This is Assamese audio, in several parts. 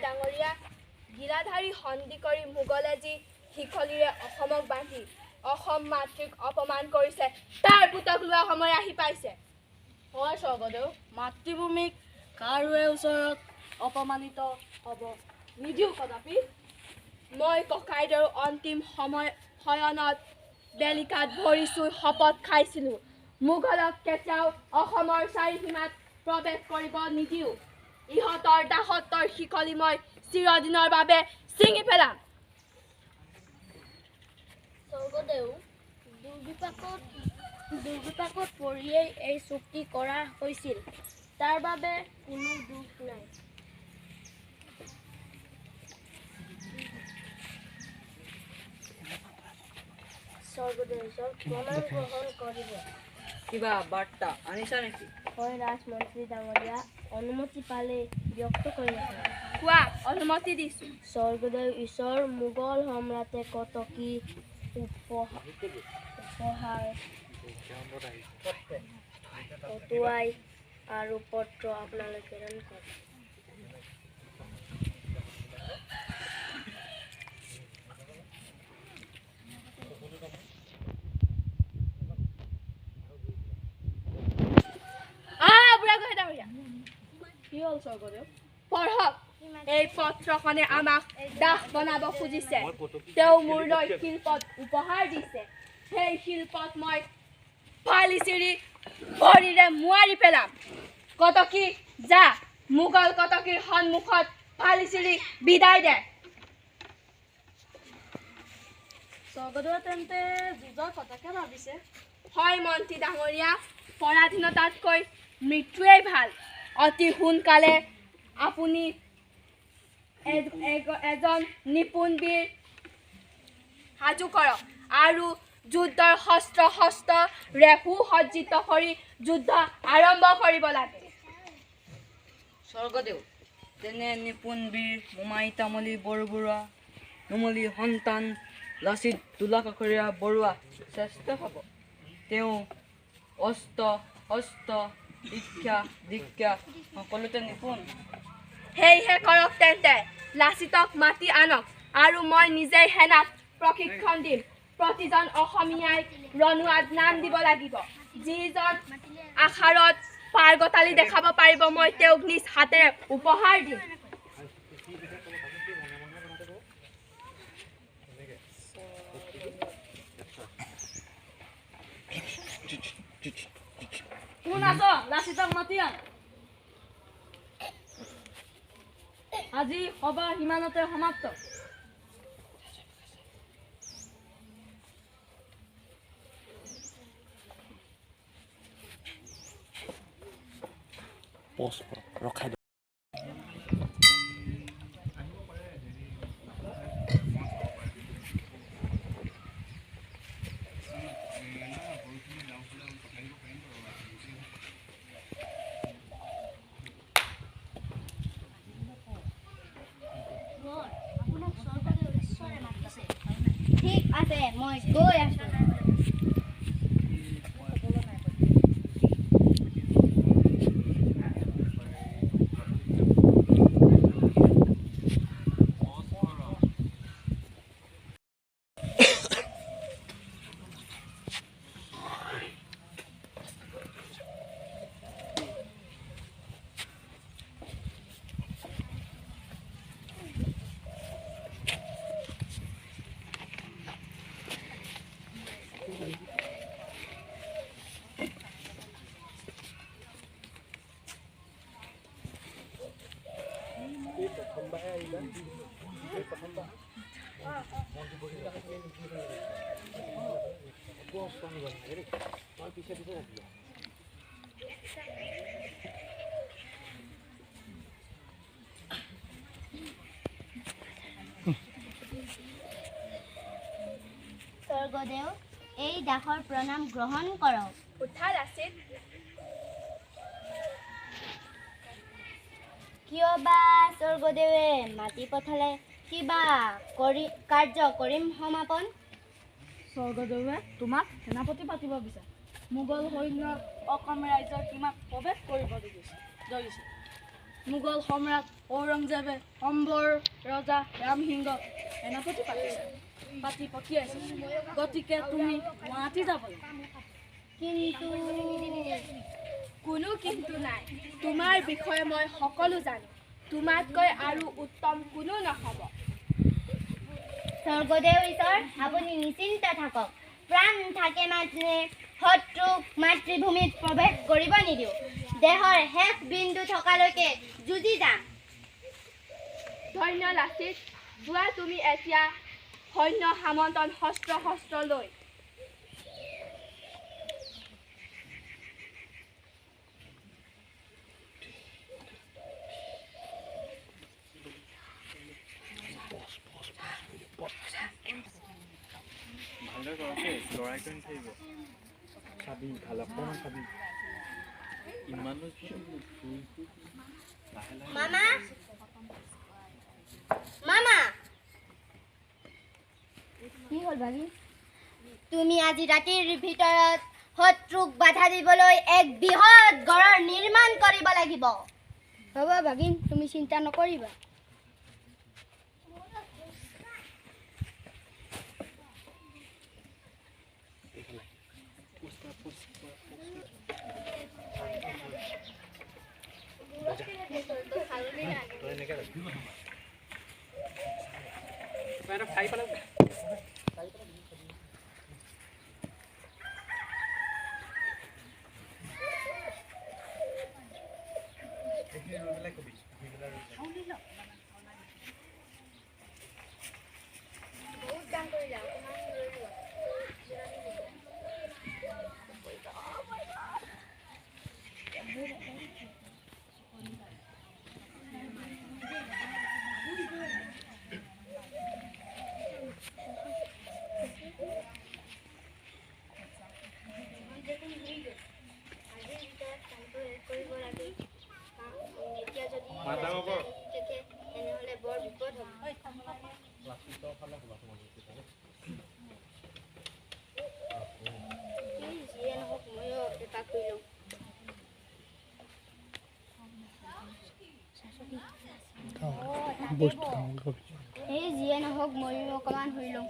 ডাঙৰীয়া, গিলাধাৰী সন্ধি কৰি মোগলে যি শিকলিৰে অসমক বান্ধি অসম মাতৃক অপমান কৰিছে, তাৰ পুতক লোৱা সময় আহি পাইছে। হয় স্বৰ্গদেউ, মাতৃভূমিক কাৰোৰে ওচৰত অপমানিত হ'ব নিদিওঁ কদাপি। মই ককাইদেউৰ অন্তিম সময় শয়নত বেলিকাত ভৰি চুই শপত খাইছিলোঁ, মোগলক কেতিয়াও অসমৰ চাৰিসীমাত প্ৰৱেশ কৰিব নিদিওঁ। ইহঁতৰ দাসত্বৰ শিকলি মই চিৰদিনৰ বাবে ছিঙি পেলাম। স্বৰ্গদেউ, দুৰ্বিপাকত পৰিয়েই এই চুক্তি কৰা হৈছিল, তাৰ বাবে কোনো দোষ নাই। স্বৰ্গদেউ, প্ৰণাম গ্ৰহণ কৰিব। কিবা বাৰ্তা আনিছা নেকি? হয় ৰাজমন্ত্ৰী ডাঙৰীয়া, অনুমতি পালে ব্যক্ত কৰিব। কোৱা, অনুমতি দিছো। স্বৰ্গদেউ ঈশ্বৰ, মোগল সম্ৰাটে কত কি উপহাৰ পঠোৱাই আৰু পত্ৰ আপোনালৈ প্ৰেৰণ কৰে। বুঢ়াগোহাঁই ডাঙৰীয়া, কি হ'ল স্বৰ্গদেউ? পঢ়ক, এই পত্ৰখনে আমাক দাস বনাব খুজিছে। তেওঁ মোৰলৈ শিল্পত উপহাৰ দিছে, সেই শিল্পত মই ফালি চিৰি ভৰিৰে মোৱাৰি পেলাম। কটকী যা, মোগল কটকীৰ সন্মুখত ফালি চিৰি বিদায় দে। স্বৰ্গদেৱে তেন্তে যুঁজৰ কথাকে ভাবিছে? হয় মন্ত্ৰী ডাঙৰীয়া, পৰাধীনতাতকৈ মৃত্যুৱেই ভাল। অতি সোনকালে আপুনি এজন নিপুণ বীৰ সাজু কৰক আৰু যুদ্ধৰ শস্ত্ৰ শস্ত্ৰৰে সুসজ্জিত কৰি যুদ্ধ আৰম্ভ কৰিব লাগে। স্বৰ্গদেউ, তেনে নিপুণ বীৰ মোমাই তামুলী বৰবৰুৱা নুমলী সন্তান লাচিত দোলাকাষৰীয়া বৰুৱা শ্ৰেষ্ঠ হ'ব। তেওঁ অস্ত্ৰ শস্ত্ৰ শিক্ষা দীক্ষা সকলোতে নিপুণ। সেয়েহে কৰক তেন্তে, লাচিতক মাতি আনক আৰু মই নিজেই সেনাক প্ৰশিক্ষণ দিম। প্ৰতিজন অসমীয়াই ৰণুৱাত নাম দিব লাগিব। যিজন আখাৰত পাৰগতালি দেখাব পাৰিব, মই তেওঁক নিজ হাতেৰে উপহাৰ দিম। কোন আছ? লাচিতক মাতি আন। আজি সভা সিমানতে সমাপ্ত। ৰখাই। ঠিক আছে, মই গৈ আছো। স্বৰ্গদেউ, এই দাসৰ প্ৰণাম গ্ৰহণ কৰক। উঠা লাচিত। কিয় বা স্বৰ্গদেৱে মাতি পঠালে? কিবা কৰি কাৰ্য কৰিম সমাপন। স্বৰ্গদেৱে তোমাক সেনাপতি পাতিব বিচাৰে। মোগল সৈন্য অসম ৰাজ্যৰ সীমাত প্ৰৱেশ কৰিব ধৰিছে। মোগল সম্ৰাট ঔৰংজেবে অম্বৰ ৰজা ৰামসিংহক সেনাপতি পাতিছে, পাতি পঠিয়াইছে। গতিকে তুমি গুৱাহাটী যাব লাগিব। কিন্তু কোনো কিন্তু নাই। তোমাৰ বিষয়ে মই সকলো জানো। তোমাতকৈ আৰু উত্তম কোনো নহ'ব। স্বৰ্গদেউ ঈশ্বৰ, আপুনি নিশ্চিন্ত থাকক। প্ৰাণ থাকে মানে শত্ৰুক মাতৃভূমিত প্ৰৱেশ কৰিব নিদিওঁ। দেহৰ শেষ বিন্দু থকালৈকে যুঁজি যাম। ধন্য লাচিত, যোৱা তুমি এতিয়া সৈন্য সামন্তন শস্ত্ৰ শস্ত্ৰ লৈ। মামা, মামা, কি হ'ল ভাগিন? তুমি আজি ৰাতিৰ ভিতৰত শত্ৰুক বাধা দিবলৈ এক বৃহৎ গড়ৰ নিৰ্মাণ কৰিব লাগিব। হ'ব ভাগিন, তুমি চিন্তা নকৰিবা। এই যিয়ে নহওক, ময়ো অকণমান শুই লওঁ।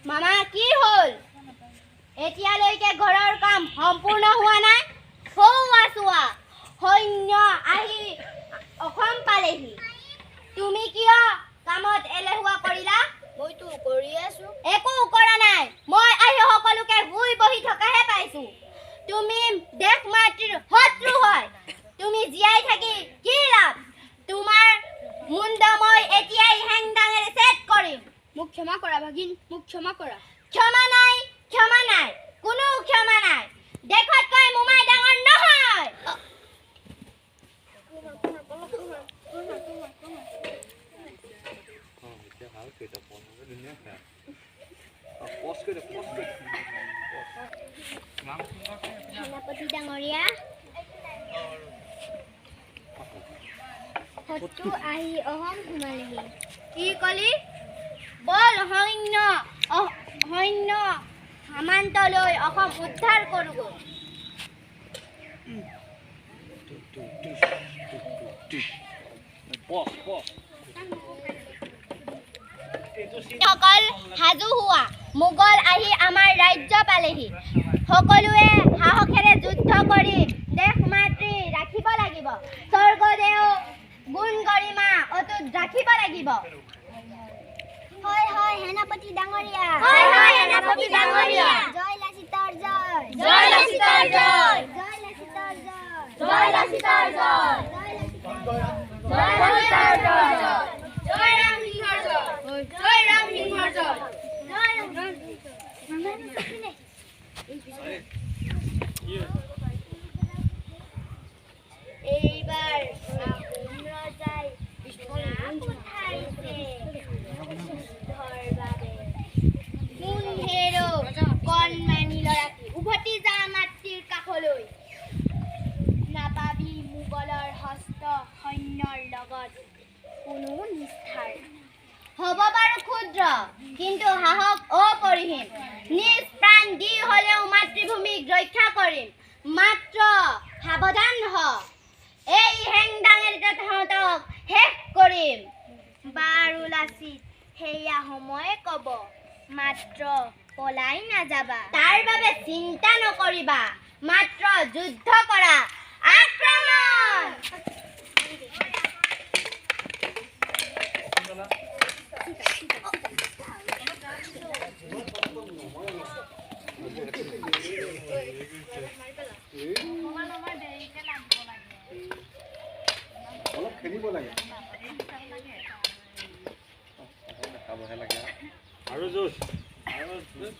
মামা, কি হ'ল? এতিয়ালৈকে ঘৰৰ কাম সম্পূৰ্ণ হোৱা নাই? সৌৱা চোৱা, সৈন্য আহি অসম পালেহি। তুমি কিয় কামত এলেহুৱা কৰিলা? মইতো কৰি আছো। একো কৰা নাই। মই আহি সকলোকে শুই বহি থকাহে পাইছো। তুমি দেশ মাতৃৰ শত্ৰু হয়। তুমি জীয়াই থাকি কি লাভ? তোমাৰ মুণ্ড মই এতিয়াই হেংদাঙেৰে ছেদ কৰিম। মোক ক্ষমা কৰা ভাগিন, মোক ক্ষমা কৰা। ক্ষমা নাই, ক্ষমা নাই, কোনো ক্ষমা নাই। দেশতকৈ মোমাই ডাঙৰ নহয়। সেনাপতি ডাঙৰীয়া, শত্ৰু আহি অসম সোমালেহি। কি কলি? বল সৈন্য সৈন্য সামান্তলৈ অসম উদ্ধাৰ কৰোগৈ। সকল সাজু হোৱা, মোগল আহি আমাৰ ৰাজ্য পালেহি। সকলোৱে সাহসেৰে যুদ্ধ কৰি দেশ মাতৃ ৰাখিব লাগিব। স্বৰ্গদেউ গুণ গৰিমা অটুট ৰাখিব লাগিব। হয় হয় সেনাপতি ডাঙৰীয়া। হয় হয় সেনাপতি ডাঙৰীয়া। জয় লাচিতৰ জয়। জয় লাচিতৰ জয়। জয় লাচিতৰ জয়। জয় লাচিতৰ জয়। জয় লাচিতৰ জয় লাচিতৰ জয়। জয় ৰাম সিংহৰ জয়। জয় ৰাম সিংহৰ জয়। জয়। এইবাৰ আহোম ৰজাই সেনা পঠাইছে যুদ্ধৰ বাবে। কোন হেৰ কণমানি ল'ৰাটি, উভতি যা মাতৃৰ কাষলৈ। নাপাবি মোগলৰ হস্ত সৈন্যৰ লগত কোনো নিষ্ঠাৰ। হ'ব বাৰু ক্ষুদ্ৰ, কিন্তু সাহস অপৰিসীম। নিজ প্ৰাণ দি হ'লেও মাতৃভূমিক ৰক্ষা কৰিম। মাত্ৰ সাৱধান হ, এই হেংদাঙেৰে তহঁতক শেষ কৰিম। বাৰু লাচিত, সেয়া সময়ে ক'ব। মাত্ৰ পলাই নাযাবা। তাৰ বাবে চিন্তা নকৰিবা, মাত্ৰ যুদ্ধ কৰা। আক্ৰমণ! অলপ খেলিব লাগে, দেখাবহে লাগে। আৰু যুঁজ, আৰু যুঁজ।